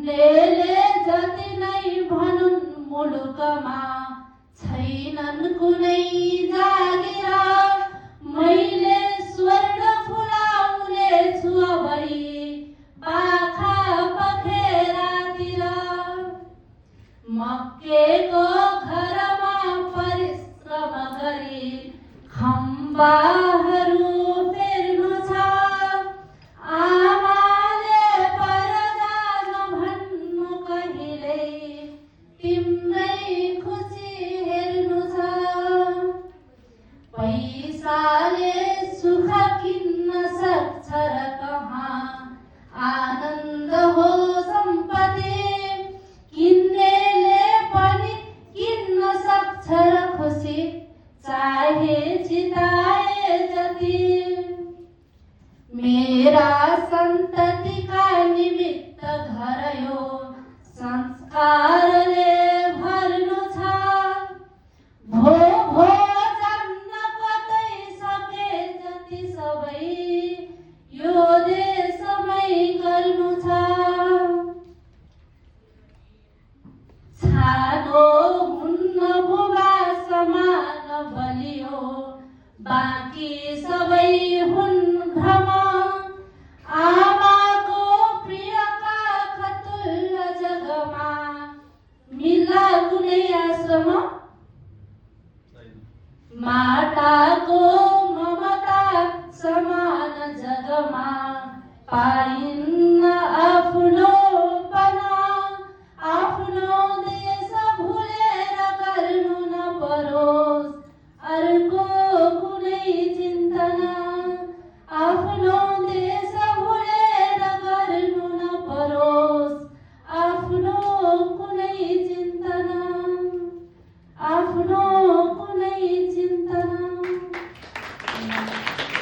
किन्नेले जति नै भनुन् मुलुकमा छैनन् कुनै जागिर मैले स्वर्ण फुलाउने छु अबै पाखा पखेरातिर मक्केको घरमा परिश्रम गरी खम्बाहरू फेर्नु छ आमाले परदा नभन्नु कहिल्यै तिम्रै खुसी हेर्नु छ पैसाले सुख किन्न सक्छ र कहाँ आनन्द हो सम्पत्ति किन्नेले पनि किन्न सक्छ र खुसी चाहे जिताए जति मेरा सन्ततिका निमित्त घर यो संस्कारले भर्नु छ भो भो जान्न कतै सके जति सबै यो देशमै गर्नु छ छानो हुन्न बुबा समान बलियो बाँकी सबै हुन् भ्रम आमाको प्रियका खतुल्य जगमा मिल्ला कुनै आश्रम माताको ममता समान जगमा पाइन्